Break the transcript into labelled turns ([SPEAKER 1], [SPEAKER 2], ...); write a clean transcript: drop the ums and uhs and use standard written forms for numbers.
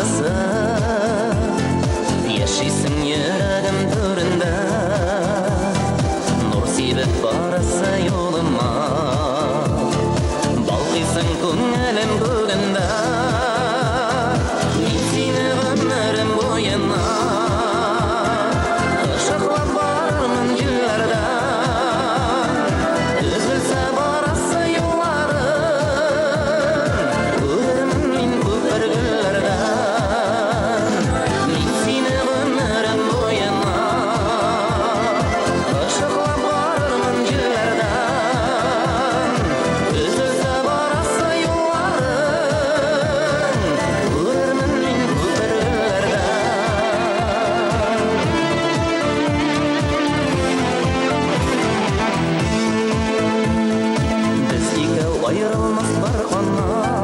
[SPEAKER 1] яктысы. Яшисең йөрәгем түрендә, нур сибеп барасы юлыма. Балкыйсың күңелем күгендә. Мин сине гомерем буена кочаклап барырмын җилләрдә. Өзелсә барасы юлларың, күрермен мин күпер гөлләрдән. Мин сине гомерем буена кочаклап барырмын җилләрдән. Өзелсә барасы юлларың, күрермен мин күпер гөлләрдән. Без икәү аерылмас бер канат.